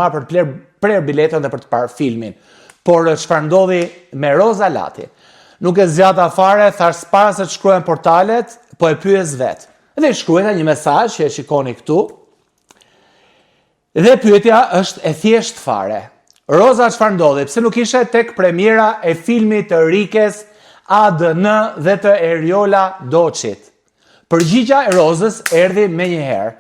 marrë për të blerë prerë biletën dhe për të parë filmin. Por çfarë ndodhi me Roza Latin? Nuk e zgjata fare, thashë para se të shkruajnë portalet, po e pyes vetë. Dhe i shkruajta një mesazh që e shikoni këtu. Dhe pyetja është e thjeshtë fare. Roza çfarë ndodhi? Pse nuk ishe tek premiera e filmit të Rikes ADN dhe të Eriola Doçit? Përgjigja e Rozës erdhi menjëherë.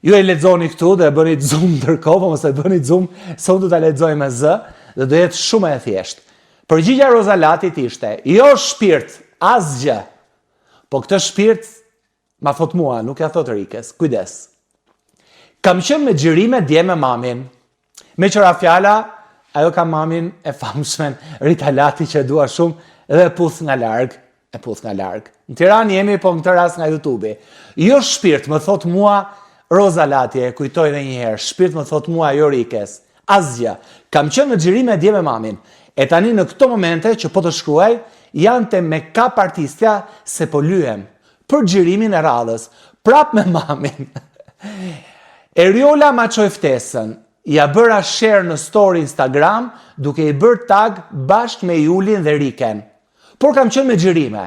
Ju e lexoni këtu dhe e bëni zoom ndërkohë, po mos e bëni zoom, se unë do ta lexoj me zë dhe do jetë shumë e thjeshtë. Përgjigja e Roza Latit ishte, jo shpirt, asgjë. Po këtë shpirt ma thotë mua, nuk ja thotë Rikes. Kujdes. Kam qenë me xhirime dje me mamin. Meqë ra fjala, ajo ka mamin e famshmen Rita Lati që e dua shumë dhe e puth nga larg, e puth nga larg. Në Tiranë jemi, po në këtë rast nga YouTube-i. Jo shpirt, më thotë mua Roza Lati, e kujtoj edhe një herë, shpirt më thotë mua jo Rikes. Asgjë. Kam qenë në xhirime dje me mamin. E tani në këto momente që po të shkruaj, jam te make-up artistja se po lyhem për xhirimin e radhës, prap me mamin. Eriola ma çoi ftesën, ia bëra share në story Instagram duke i bërë tag bashkë me Julin dhe Riken. Por kam qenë me xhirime.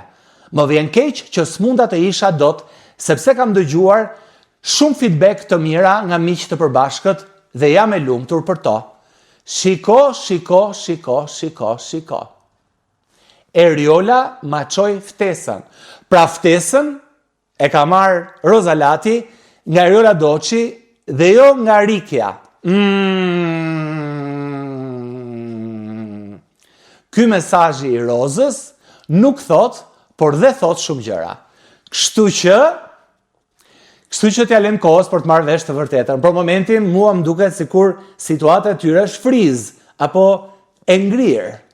Më vjen keq që s'munda të isha dot sepse kam dëgjuar shumë feedback të mira nga miq të përbashkët dhe jam e lumtur për to. Shiko, shiko, shiko, shiko, shiko. Eriola ma çoi ftesën. Pra ftesën e ka marrë Roza Lati nga Eriola Doçi dhe jo nga Rikja. Mm. Ky mesazhi i Rozës nuk thotë, por dhe thotë shumë gjëra. Kështu që Kështu që t'ia lëmë kohës për të marrë vesh të vërtetën. Për momentin mua më duket sikur situata e tyre është freeze apo e ngrirë.